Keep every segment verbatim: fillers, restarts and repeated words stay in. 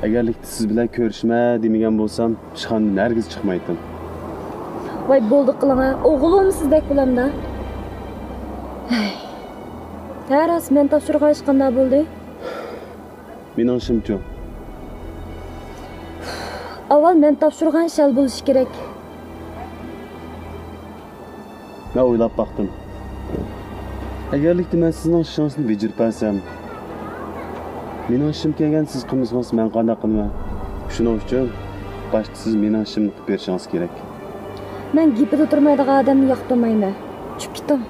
ئەگەرلىكتە سىز بىلەن كۆرۈشمە دېمىگەن بولسام، ئىشخانىدىن ھەرگىز چىقمايتتىم. ۋاي، بولدى قىلىڭە، ئوغۇل بولمىسىزدەك بولامدا. ھەي. ھە، راست، مەن تاپشۇرغان ئىش قانداق بولدى؟ مېنىڭ ئىشىمچۇ؟ ئاۋۋال مەن تاپشۇرغان ئىش ھەل بولۇشى كېرەك. مەن ئويلاپ باقتىم. ئەگەرلىكتە مەن سىزنىڭ ئىشىڭىزنى بېجىرىپ بەرسەم، مېنىڭ ئىشىم كەلگەندە سىز قىلمىسىڭىز مەن قانداق قىلىمەن؟ شۇنىڭ ئۈچۈن باشتا سىز مېنىڭ ئىشىمنى قىلىپ بېرىشىڭىز كېرەك. مەن گېپىدە تۇرمايدىغان ئادەمنى ياقتۇرمايمەن. چۈشۈپ كېتىڭ.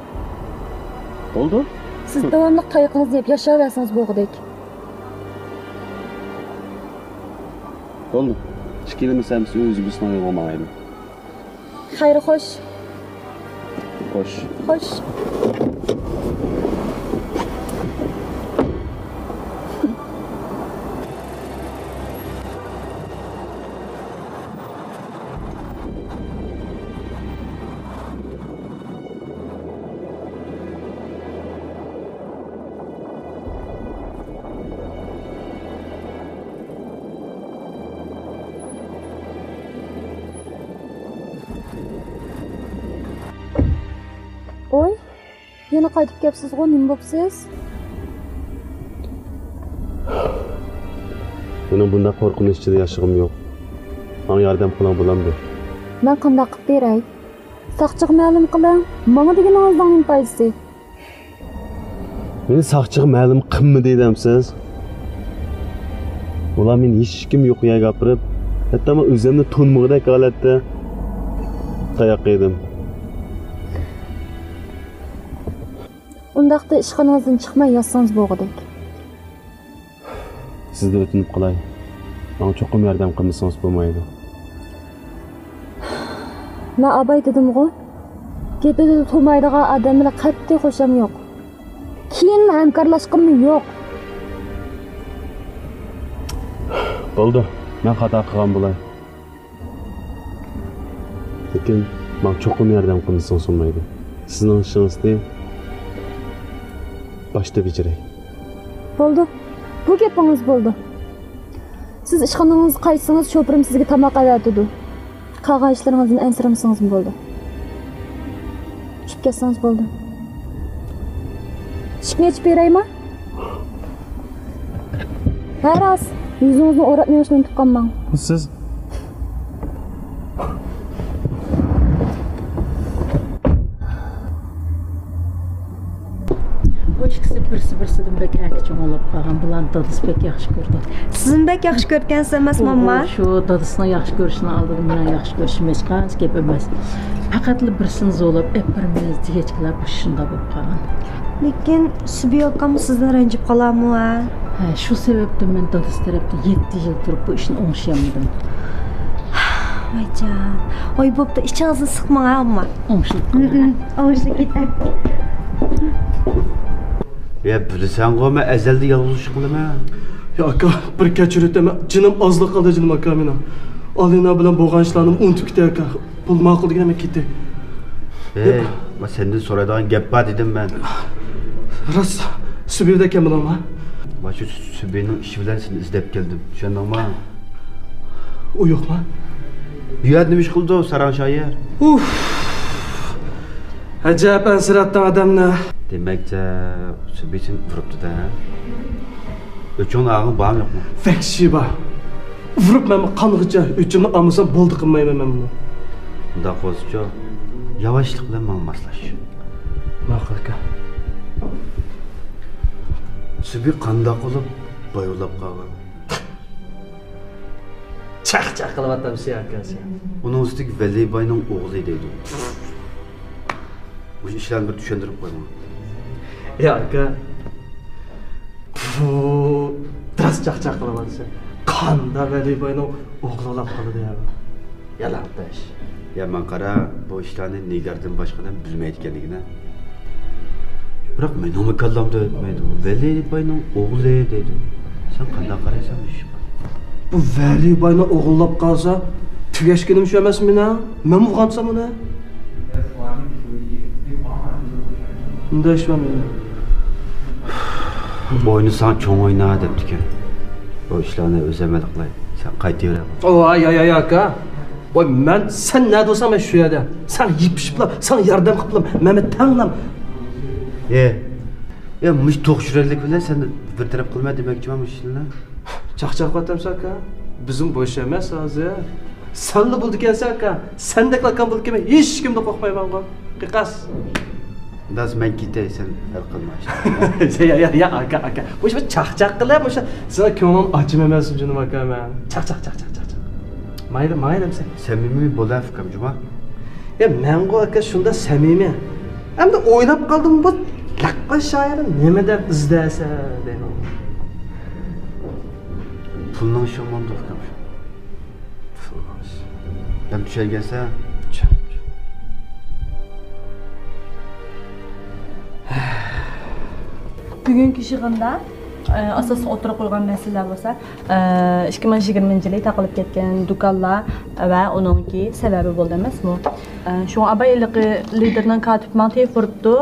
بولدى. سىز داۋاملىق تايىقىڭىزنى يەپ ياشاۋەرسىڭىز بولغۇدەك. بولدى. ئىككىلىمىز ھەممىسى ئۆزىمىزنىڭ يولىغا ماڭايلى. خەير، خوش. خوش. خوش. ۋوي، يەنە قايتىپ كەپسىزغۇ، نېمە بوپسىز؟ مېنىڭ بۇنداق قورقۇنچ ئىچىدە ياشىغۇم يوق. ماڭا ياردەم قىلىڭ، بولامدۇ؟ مەن قانداق قىلىپ بېرەي؟ ساقچىغا مەلۇم قىلىڭ. ماڭا دېگىنىڭىزنىڭ نېمە پايدىسى؟ مېنى ساقچىغا مەلۇم قىلمىدى دەمسىز؟ ئۇلار مېنى ھېچكىم يوق يەرگە ئاپىرىپ، ھەتتا مەن ئۆزۈمنى تونۇمىغۇدەك ھالەتتە تاياق يېدىم. ئۇنداقتا ئىشخانىڭىزدىن چىقماي ياتسىڭىز بولغۇدەك. سىزدىن ئۆتۈنۈپ قالاي. ماڭا چوقۇم ياردەم قىلمىسىڭىز بولمايدۇ. مەن ئاباي دېدىمغۇ؟ گېپىدە تۇرمايدىغان ئادەم بىلەن قەتئىي خۇشام يوق. كېيىنمۇ ھەمكارلاشقىنىمۇ يوق. بولدى، مەن خاتا قىلغان بولاي. لېكىن ماڭا چوقۇم ياردەم قىلمىسىڭىز بولمايدۇ. سىزنىڭ ئىشىڭىزنى باشتا بېجىرەي. بولدى. بۇ گېپىڭىز بولدى. سىز ئىشخانىڭىزغا قايتسىڭىز، شوپۇرۇم سىزگە تاماق ئەۋەتىدۇ. قالغان ئىشلىرىڭىزدىن ئەنسىرىمىسىڭىزمۇ بولدى. چۈشۈپ كەتسىڭىز بولدى. ئىشىكنى ئېچىپ بېرەيمۇ؟ ھە، راست. يۈزىڭىزنى ئوراپ مېڭىشنى ئۇنتۇپ قالماڭ. سىز بۇ ئىككىسى بىرسى-بىرسىدىن بەك ئەكىچىڭ بولۇپ قالغان. بۇلارنى دادىسى بەك ياخشى كۆرىدۇ. سىزمۇ بەك ياخشى كۆرگەنسىز ئەمەسمۇ، ئۇ، ئامما؟ شۇ دادىسىنىڭ ياخشى كۆرۈشىنىڭ ئالدىدا مېنىڭ ياخشى كۆرۈشۈم ھېچقانچە گەپ ئەمەس. پەقەتلا بىرسىنى زورلاپ ئېلىپ بېرىمىز دېگەچكىلا بۇ شۇنداق بولۇپ قالغان. لېكىن سۈبى ئاكاممۇ سىزدىن رەنجىپ قالارمۇ، ھە؟ ھە، شۇ سەۋەبتىن مەن دادىسى تەرەپتە يەتتە يىل تۇرۇپ بۇ ئىشنى ئوڭشىيالمىدىم. ۋايجان، ۋاي بوپتۇ، ئىچىڭىزنى سىقماڭ، ھە، ئامما. ئوڭشىلىپ قالدى. ئوڭشىلىپ كېتەي. يا، بىلىسەنغۇ، مەن ئەزەلدىن يالغۇز ئىش قىلىمەن. يا ئاكا، بىر كەچۈرۈۋېتىڭ، جېنىم ئازلا قالدى، جېنىم ئاكا مېنىڭ. ئالىنا بىلەن بولغان ئىشلارنى ئۇنتۇپ كېتەي، ئاكا. بولدى، ماقۇل دېگىنە مەن كېتەي. ھەي، ما سەندىن سورايدىغان گەپ بار دېدىم مەن. راست، سۈبىدە ئىكەن بۇلارمۇ. ما شۇ سۈبىنىڭ ئىشى بىلەن سېنى ئىزدەپ كەلدىم، چۈشەندىڭما؟ ئۇ يوقما؟ بۇ يەردە نېمە ئىش قىلىدۇ، ساراڭ شايىر؟ ئۇف! ئەجەب ئەنسىرەتتىڭ ئادەمنى. دېمەكچە، سۈبى سېنى ئۇرۇپتۇ-دە. ئۆچۈڭنى ئالغىن، بارمۇ يوقمۇ؟ ۋەھشىي بار. ئۇرۇپ مەن قانغىچە ئۆچۈمنى ئالمىسام بولدى قىلمايمەن مەن بۇنى. ئۇنداق بولسىچۇ، ياۋاشلىق بىلەن ماڭا ماسلاش. ماقۇل ئاكا. سۈبى قانداق بولۇپ باي بولاپ قالغان؟ چاقچاق قىلىۋاتامسەن ئاكا سەن. ئۇنىڭ ئۈستىگە ۋەلى باينىڭ ئوغلى دەيدۇ. مۇشۇ ئىشلارنى بىر چۈشەندۈرۈپ قويۇڭ. يا ئاكا، بۇ راست چاقچاق قىلىۋاتىسەن. قانداق ۋەلى باينىڭ ئوغلى بولاپ قالىدۇ يا بۇ؟ يالاڭتاش. يا ماڭا قارا، بۇ ئىشلارنى نىگاردىن باشقا ئادەم بىلمەيدىكەن دېگىنە. بىراق مېنىڭمۇ كاللامدا ئۆتمەيدۇ. ۋەلى باينىڭ ئوغلى دەيدۇ. سەن قانداق قارايسەن بۇ ئىشقا؟ بۇ ۋەلى باينى ئوغرىلاپ قالسا، تۈگەشكىنىم شۇ ئەمەسمۇ مېنىڭ؟ مەنمۇ ئوغرىلامسام ئۇنى؟ ئۇنداق ئىش بارمۇ؟ بۇ ئويۇننى ساڭا چوڭ ئوينا دەپتىكەن. بۇ ئىشلارنى ئۆزۈم ھەل قىلاي. سەن قايتىۋەر. ۋاي، يا، يا، يا، ئاكا. ۋاي، مەن، سەن نەدە بولساڭ، مەن شۇ يەردە. ساڭا يېپىشىپلا، ساڭا ياردەم قىپلا، مەنمۇ تەڭلا. ئە، ئە، مۇشۇ توخۇ چۈشۈرەنلىك بىلەن سەن بىر تەرەپ قىلما دېمەكچىمەن مۇشۇ ئىشنى. چاقچاق قىلىۋاتامسەن، ئاكا؟ بىزمۇ بوش ئەمەس ھازىر. سەنلا بولىدىكەنسەن، ئاكا. سەندەكلا ئاكام بولىدىكەن، مەن ھېچكىمدىن قورقمايمەنغۇ. قىقاس. داس، مەن كېتەي، سەن ھەل قىلما ئىشنى. يا، يا، يا، يا، ئاكا، ئاكا. مۇشۇ بىر چاقچاق قىلىپ، مۇشۇ سېنىڭ كۆڭلۈڭنى ئاچىمەن مەن، جېنىم ئاكا، مەن. چاق، چاق، چاق، چاق، چاق، چاق. ماڭايلى، ماڭايلى ئەمسە. سەمىمىي بول، ئۇكام، جۇما. يا، مەنغۇ ئاكا شۇنداق سەمىمىي. ئەمدى ئويلاپ قالدىم، بۇ لەققە شائىرى نېمە دەپ ئىزدەسە دەيمەن. پۇلنىڭ ئىشى بولمامدۇ، ئۇكام؟ پۇلنىڭ ئىشى. دەم چۈشەنگەنسەن؟ چۈشەندىم. بۈگۈنكى يىغىندا، ئە، ئاساسلىق ئوتتۇرىغا قويغان مەسىلىلەر بولسا، ئىككى مىڭ يىگىرمىنچى يىلى تاقىلىپ كەتكەن دۇكانلار ۋە ئۇنىڭكى سەۋەبى بولدى ئەمەسمۇ؟ شۇڭا ئاباي ھېلىقى لىدىرنىڭ كاتىپى ماڭا تېلېفون ئۇرۇپتۇ.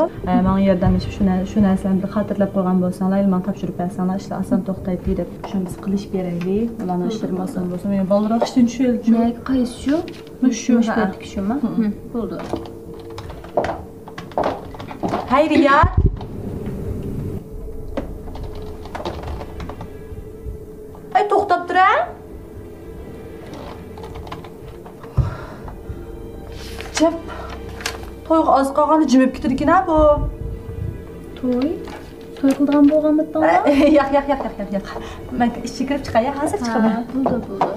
ماڭا ياردەملىشىپ شۇ نە-، شۇ نەرسىلەرنى بىر خاتىرىلەپ قويغان بولساڭلار، ماڭا تاپشۇرۇپ بەرسەڭلار، ئىشلار ئاسان توختايتتى دەپ. شۇنى بىز قىلىشىپ بېرەيلى. ئۇلارنىڭ ئىشلىرى ئاسان بولسۇن. بالدۇرراق ئىشتىن چۈشۈۋېلىپچۇ. نەگە، قايسى شۇ؟ مۇشۇ، مۇشۇ، مۇشۇ ھە. پەتتىكى شۇما؟ بولدى. ھەي، رىياد! ھەي، توختاپ تۇر، ھە! جەپ! تويغا ئاز قالغاندا جىمىپ كېتىدىكەن، ھە، بۇ؟ توي؟ توي قىلىدىغان بولغانمىدىڭلار؟ ياق، ياق، ياق، ياق، ياق، ياق. مەن ئىچىگە كىرىپ چىقاي، ھە، ھازىر چىقىمەن. ھە، بولدى، بولدى.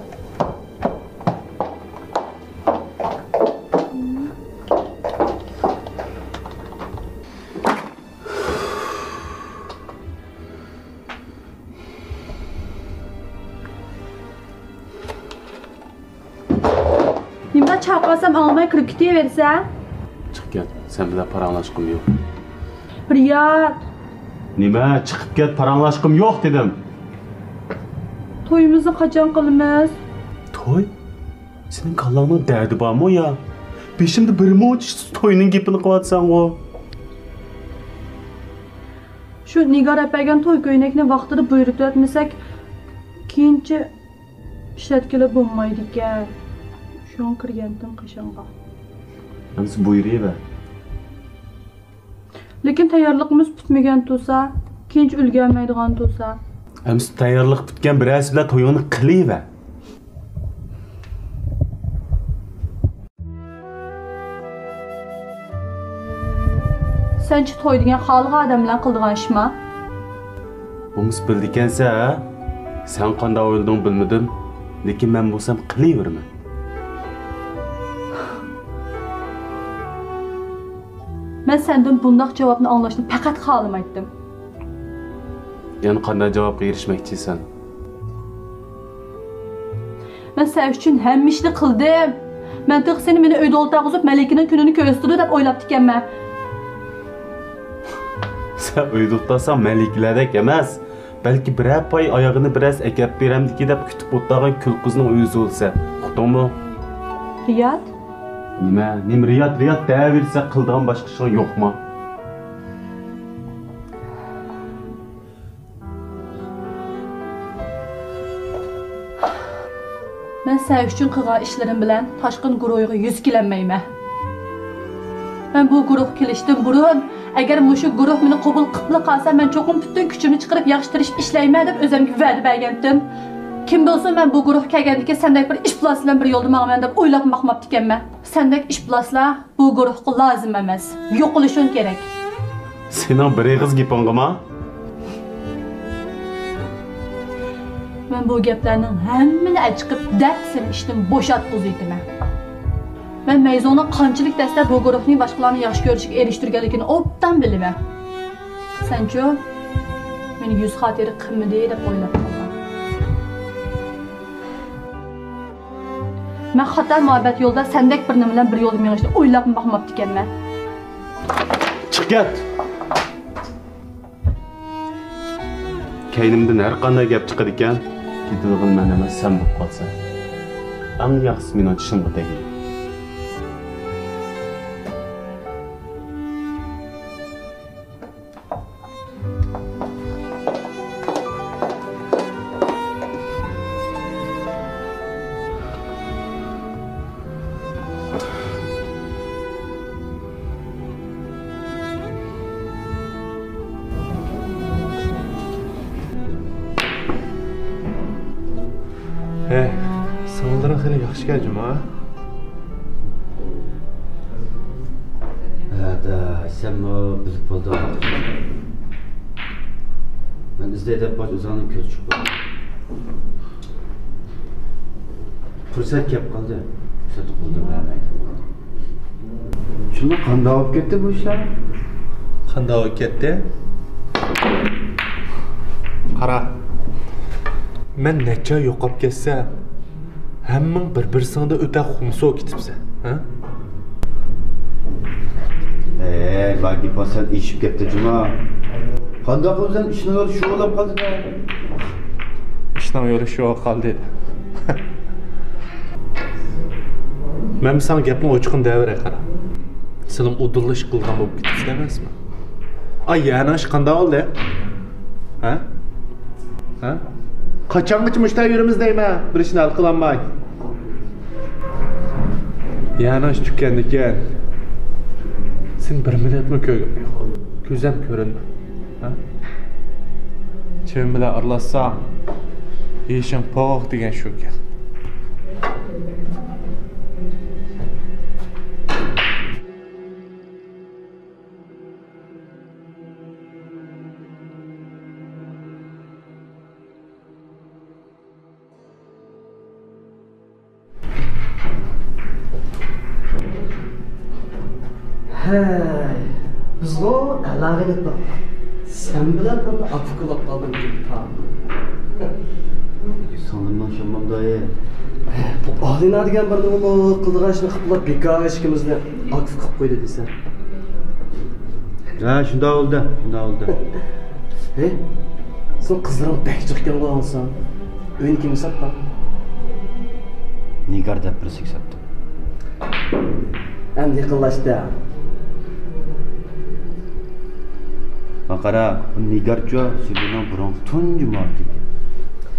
نېمىلا چاقىرسام ئاڭلىماي كىرىپ كېتىۋېرىسەن؟ چىقىپ كەت، سەن بىلەن پاراڭلاشقۇم يوق. رىياد! نېمە؟ چىقىپ كەت، پاراڭلاشقۇم يوق دېدىم. تويىمىزنى قاچان قىلىمىز؟ توي؟ سېنىڭ كاللاڭنىڭ دەردى بارمۇ يا؟ بېشىمدا بىر مۇنچە توينىڭ گېپىنى قىلىۋاتىسەنغۇ. شۇ نىگار ئەپەرگەن توي كۆينەكنى ۋاقتىدا بۇيرۇتۇۋەتمىسەك، كېيىنچە ئىشلەتكىلى بولمايدىكەن. شۇڭا كىرگەنتىم قېشىڭغا. ئەمسە بۇيرۇۋەر. لېكىن تەييارلىقىمىز پۈتمىگەن تۇرسا، كېيىنچە ئۈلگۈرەلمەيدىغان تۇرسا. ئەمسە تەييارلىق پۈتكەن بىرەرسى بىلەن تويۇڭنى قىلىۋەر. سەنچە توي دېگەن خالىغان ئادەم بىلەن قىلىدىغان ئىشما؟ بولمىسا بىلىدىكەنسەن، ھە؟ سەن قانداق ئويلىدىڭ بىلمىدىم، لېكىن مەن بولسام قىلىۋېرىمەن. مەن سەندىن بۇنداق جاۋابنى ئاڭلاشنى پەقەت خالىمايتتىم. يەنە قانداق جاۋابقا ئېرىشمەكچىسەن؟ مەن سەن ئۈچۈن ھەممە ئىشنى قىلدىم. مەن تېخى سېنى مېنى ئۆيدە ئولتۇرغۇزۇپ، مەلىكىنىڭ كۈنىنى كۆرسىتىدۇ دەپ ئويلاپتىكەنمەن. سەن ئۆيدە ئولتۇرساڭ مەلىكىلەردەك ئەمەس، بەلكى بىرەر پاي ئايىغىنى بىرەرسى ئەكەپ بېرەمدىكى دەپ كۈتۈپ ئولتۇرغان كۈل قىزنىڭ ئۆزى بولىسەن. ئۇقتۇڭمۇ؟ رىياد. نېمە؟ نېمە رىياد، رىياد دەۋېرىسەن، قىلىدىغان باشقا ئىشىڭ يوقمۇ؟ مەن سەن ئۈچۈن قىلغان ئىشلىرىم بىلەن تاشقىن گۇرۇھىغا يۈز كېلەلمەيمەن. مەن بۇ گۇرۇھقا كېلىشتىن بۇرۇن، ئەگەر مۇشۇ گۇرۇھ مېنى قوبۇل قىپلا قالسا، مەن چوقۇم پۈتۈن كۈچۈمنى چىقىرىپ ياخشى تىرىشىپ ئىشلەيمەن دەپ ئۆزۈمگە ۋەدە بەرگەنتىم. كىم بىلسۇن، مەن بۇ گۇرۇھقا كەلگەندىكىن سەندەك بىر ئىپلاس بىلەن بىر يولدا ماڭىمەن دەپ ئويلاپمۇ باقماپتىكەنمەن. سەندەك ئىپلاسلار بۇ گۇرۇھقا لازىم ئەمەس. يوقىلىشىڭ كېرەك. سېنىڭ بىر ئېغىز گېپىڭغىما؟ مەن بۇ گەپلەرنىڭ ھەممىنى ئەچىقىپ دەپ سېنى ئىشتىن بوشاتقۇزۇۋېتىمەن. مەن مەيزۇڭنىڭ قانچىلىك دەسسەپ بۇ گۇرۇھنى باشقىلارنىڭ ياخشى كۆرۈشىگە ئېرىشتۈرگەنلىكىنى ئوبدان بىلىمەن. سەنچۇ؟ مېنى يۈز خاتىرە قىلمىدى دەپ ئويلاپ قالغان. مەن خاتا مۇھەببەت يولىدا سەندەك بىر نېمە بىلەن بىر يولدا مېڭىشنى ئويلاپمۇ باقماپتىكەنمەن. چىق كەت! كەينىمدىن ھەر قانداق گەپ چىقىدىكەن، كېتىدىغىنى مەن ئەمەس، سەن بولۇپ قالىسەن. ئەڭ ياخشىسى مېنىڭ چىشىمغا تەگمە. ھەي، سىڭىللىرىڭ خېلى ياخشىكەن جۇما. ھەدە، سەنمۇ بىلىپ بولدۇڭ. مەن ئىزدەي دەپ بارسا ئۆزۈڭنىڭ كۆزى چۈشۈپ قالدى. پۇرسەت كەپ قالدى. پۇرسەتنى قولدىن بەرمەي دەپ قالدىم. شۇنداق قانداق بولۇپ كەتتى بۇ ئىشلار؟ قانداق بولۇپ كەتتى؟ قارا، مەن نەچچە يوقاپ كەتسەم، ھەممىڭ بىر-بىرسىڭدە ئۆتە خۇمسۇ كېتىپسەن، ھە؟ ھەي، ۋاي گېپىڭ سەل ئېشىپ كەتتى جۇما. قانداق قىلىمىز، ئىشنىڭ يولى شۇ بولۇپ قالدى-دە. ئىشنىڭ يولى شۇ بولۇپ قالدى. مەن ساڭا گەپنىڭ ئوچۇقىنى دەۋېرەي، قارا. سىلىم ئۇدۇللا ئىش قىلغان بولۇپ كېتىپسىز ئەمەسمۇ؟ ئاي، يەنە ئىش قانداق بولدى؟ ھە؟ ھە؟ قاچانغىچە مۇشۇنداق يۈرىمىز دەيمەن، بىر ئىشنى ھەل قىلالماي. يەنە ئىش تۈگىگەندىكىن، سېنى بىر مىنۇتمۇ كۆرگۈم يوق. كۆزۈم كۆرۈنمە. ھە؟ چىۋىن بىلەن ئارىلاشساڭ، يېشىڭ پوخ دېگەن شۇكەن. ھەي، بىزغۇ ئەلاغىنى توپ. سەن بىلەن ئاكا بولۇپ قالدىم. سىڭلىمنىڭ شاممام دايى. بۇ ئالىنا دېگەن بىر نېمە قىلىدىغان ئىشنى قىلىپلا بىكار ئىككىمىزنى ئاكا قىلىپ قويدى دېسە. ھە، شۇنداق بولدى، شۇنداق بولدى. ھەي، سېنىڭ قىزلىرىڭ بەك جىقكەنغۇ ئاڭلىسام. ئۆينى كىمگە ساتقان؟ نىگار دەپ بىرسىگە ساتتىم. ئەمدى يېقىنلاشتى. ما قارا، بۇ نىگارچۇ سۈبىنىڭ بۇرۇنقى تۇنجى مۇھەببىتى ئىكەن.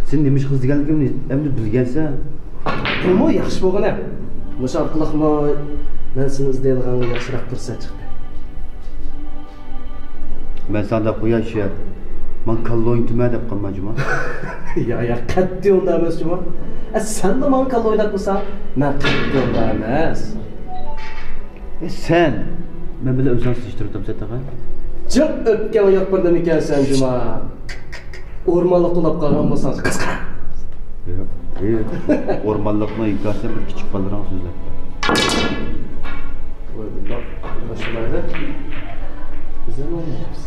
سېنى نېمە ئىش قىلىدىغانلىقىمنى ئەمدى بىلگەنسەن. بۇمۇ ياخشى بولغىنە. مۇشۇ ئارقىلىقمۇ مەن سېنى ئىزدەيدىغانغا ياخشىراق پۇرسەت چىقتى. مەن ساڭا دەپ قوياي شېئىر. ماڭا كاللا ئوينىتىمەن دەپ قالما جۇما. يا، يا، قەتئىي ئۇنداق ئەمەس جۇما. ئە، سەنلا ماڭا كاللا ئويناتمىساڭ، مەن قەتئىي ئۇنداق ئەمەس. ئە، سەن مەن بىلەن ئۆزۈڭنى سېلىشتۇرۇۋاتامسەن تېخى؟ جىق ئۆپكەڭ يوق بىر نېمىكەنسەن جۇما. ئورمانلىقتا ئۇلاپ قالغان بولساڭ، قىسقا. ياق، ياق. ئورمانلىقنىڭ ھېكايىسىنى بىر كىچىك بالىلىرىڭغا سۆزلەپ بەر. ۋاي، بۇنداق باشلىمايلى. بىز ھەم ئوينايمىز.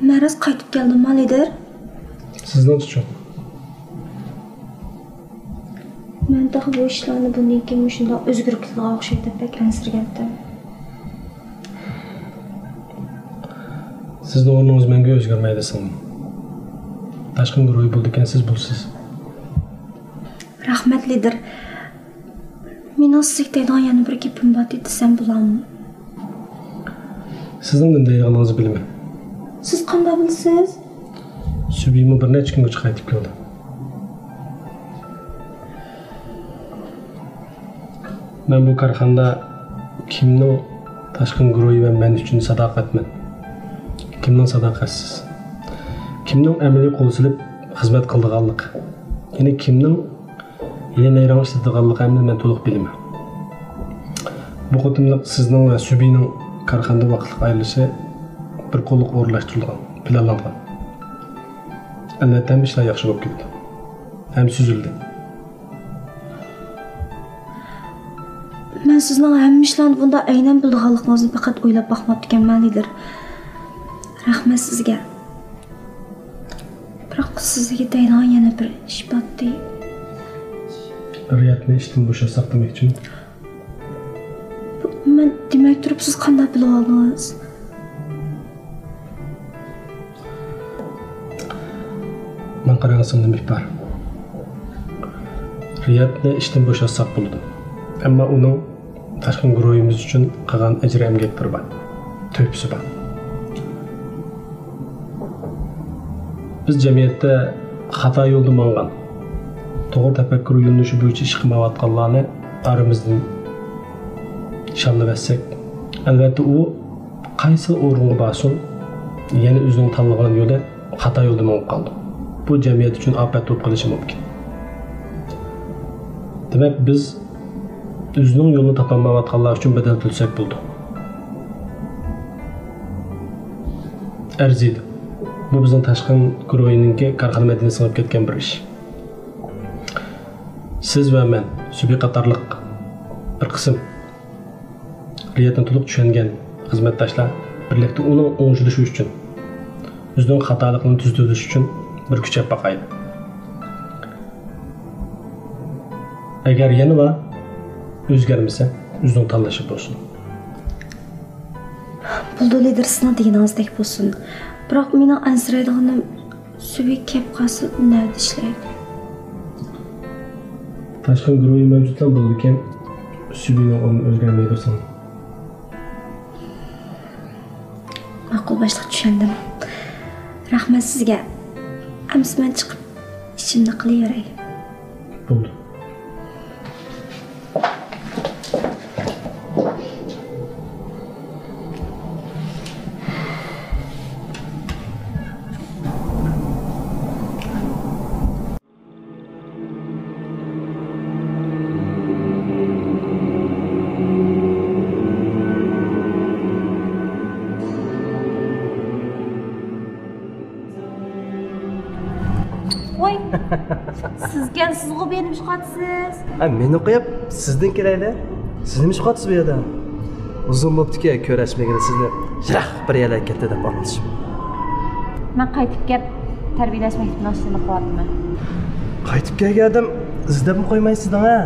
مەن راست قايتىپ كەلدىمما، لىدىر؟ سىزنىڭچىچۇ؟ مەن تېخى بۇ ئىشلارنى بۇندىن كېيىن مۇشۇنداق ئۆزگىرىپ كېتىدىغان ئوخشايدۇ دەپ بەك ئەنسىرىگەنتىم. سىزنىڭ ئورنىڭىز مەڭگۈ ئۆزگەرمەيدۇ، سىڭلىم. تاشقىن گۇرۇھى بولىدىكەنسىز، بولىسىز. رەھمەت، لىدىر. مېنىڭ سىزگە دەيدىغان يەنە بىر گېپىم بار دېسەم بولاممۇ؟ سىزنىڭ نېمە دەيدىغىنىڭىزنى بىلىمەن. سىز قانداق بىلىسىز؟ سۈبىمۇ بىر نەچچە كۈنگىچە قايتىپ كەلدى. مەن بۇ كارخانىدا كىمنىڭ تاشقىن گۇرۇھى ۋە مەن ئۈچۈن ساداقەتمەن، كىمنىڭ ساداقەتسىز، كىمنىڭ ئەمەلىي قول سېلىپ خىزمەت قىلىدىغانلىقى، يەنى كىمنىڭ ھىيلە-نەيرەڭ ئىشلىتىدىغانلىقى ھەممىنى مەن تولۇق بىلىمەن. بۇ قېتىملىق سىزنىڭ ۋە سۈبىنىڭ كارخانىدا ۋاقىتلىق ئايرىلىشى بىر قوللۇق ئورۇنلاشتۇرۇلغان، پىلانلانغان. ئەلۋەتتە، ھەممە ئىشلار ياخشى بولۇپ كېتىدۇ ھەم سۈزۈلدى. مەن سىزنىڭ ھەممە ئىشلارنى بۇنداق ئەينەن بىلىدىغانلىقىڭىزنى پەقەت ئويلاپ باقماپتىكەنمەن، لىدىر. رەھمەت سىزگە. بىراق سىزگە دەيدىغان يەنە بىر ئىش باتتى. رىيادنى ئىشتىن بوشاتساق دېمەكچىمۇ؟ مەن دېمەي تۇرۇپ سىز قانداق بىلىۋالدىڭىز؟ ماڭا قاراڭ، سىڭلىم ئىپار. رىيادنى ئىشتىن بوشاتساق بولىدۇ. ئەمما ئۇنىڭ تاشقىن گۇرۇھىمىز ئۈچۈن قىلغان ئەجرى ئەمگەكلىرى بار، تۆھپىسى بار. بىز جەمئىيەتتە خاتا يولدا ماڭغان، توغرا تەپەككۇر يۆنىلىشى بويىچە ئىش قىلمايۋاتقانلارنى ئارىمىزدىن شاللىۋەتسەك، ئەلۋەتتە، ئۇ قايسى ئورۇنغا بارسۇن، يەنە ئۆزىنىڭ تاللىغان يولى خاتا يولدا مېڭىپ قالىدۇ. بۇ جەمئىيەت ئۈچۈن ئاپەت بولۇپ قېلىشى مۇمكىن. دېمەك، بىز ئۆزىنىڭ يولىنى تاپالمايۋاتقانلار ئۈچۈن بەدەل تۆلىسەك بولىدۇ. ئەرزىيدۇ. بۇ بىزنىڭ تاشقىن گۇرۇھىنىڭكى كارخانا مەدەنىيىتى سىڭىپ كەتكەن بىر ئىش. سىز ۋە مەن، سۈبى قاتارلىق بىر قىسىم رىيەتنى تولۇق چۈشەنگەن خىزمەتداشلار بىرلىكتە ئۇنىڭ ئوڭشىلىشى ئۈچۈن، ئۆزىنىڭ خاتالىقىنى تۈزىتىۋېلىش ئۈچۈن بىر كۈچەپ باقايلى. ئەگەر يەنىلا ئۆزگەرمىسە، ئۆزىنىڭ تاللىشى بولسۇن. بولىدۇ، لىدىر، سىزنىڭ دېگىنىڭىزدەك بولسۇن. بىراق مېنىڭ ئەنسىرەيدىغىنىم، سۈبى كەپ قالسا، نەدە ئىشلەيدۇ؟ تاشقىن گۇرۇھى مەۋجۇتلا بولىدىكەن، سۈبىنىڭ ئورنى ئۆزگەرمەيدۇ ساڭا. ماقۇل، باشلىق، چۈشەندىم. رەھمەت سىزگە. ئەمسە مەن چىقىپ، ئىشىمنى قىلىۋېرەي. بولدى. ۋاي، سىزكەنسىزغۇ، بۇ يەردە نېمە ئىش قىلىۋاتىسىز؟ ھە، مېنى قويۇپ، سىزدىن كېلەيلى. سىز نېمە ئىش قىلىۋاتىسىز بۇ يەردە؟ ئۇزۇن بوپتىكەن كۆرۈشمىگىلى سىزنى. يىراق بىر يەرلەرگە كەتتى دەپ ئاڭلىتىشىم. مەن قايتىپ كەپ، تەربىيەلەش مەكتىپىنىڭ ئىشلىرىنى قىلىۋاتىمەن. قايتىپ كەلگەندىم، ئىزدەپمۇ قويمايسىز دەڭە.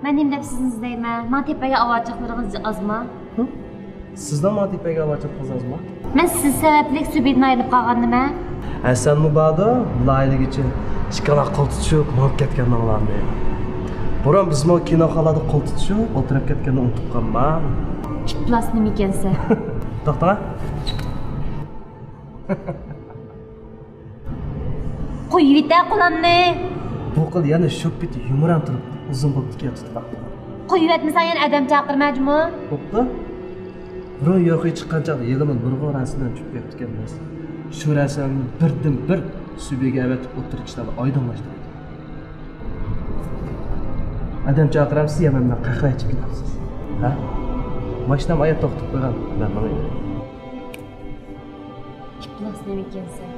مەن نېمە دەپ سىزنى ئىزدەيمەن؟ ماڭا تېپىپ بەرگەن ئاۋارىچىلىكلىرىڭىز ئازمۇ؟ ھە؟ سىزنىڭ ماڭا تېپىپ بەرگەن ئاۋارىچىلىكىڭىز ئازمۇ؟ مەن سىز سەۋەبلىك سۈبىدىن ئايرىلىپ قالغاندىمەن. ھە، سەنمۇ باردۇ، لايىھىلىگۈچى. ئىككىڭلار قول تۇتۇشۇپ مېڭىپ كەتكەنلىرىڭلارنى. بۇرۇن بىزمۇ كىنوخانىلاردا قول تۇتۇشۇپ ئولتۇرۇپ كەتكەننى ئۇنتۇپ قالما. ئىپلاس نېمە ئىكەنسەن؟ توختاڭە. قويۇۋېتە قولامنى. بۇ قىز يەنە شۇ پېتى يۇمران تۇرۇپ ئۇزۇن بوپتىكەن تۇتقان. قويۇۋەتمىسەڭ يەنە ئادەم چاقىرما جۇمۇ. بوپتۇ. بۇرۇن يوقىغا چىققان چاغدا يېڭىمۇ نۇرغۇن رەسىملەرنى چۈشۈرۈپ بېرىپتىكەنمىز. شۇ رەسىملەرنى بىردىنبىر سۈبىگە ئەۋەتىپ ئوتتۇرىغا چىقىرىپ ئايدىڭلاشتۇردۇم. ئادەم چاقىرامسىز يا مەن بىلەن قەھۋە ئىچىپ كېتەمسىز؟ ھە؟ ماشىنام ئايا توختىتىپ قويغان، مەن ماڭاي. ئىپلاس نېمە ئىكەنسەن؟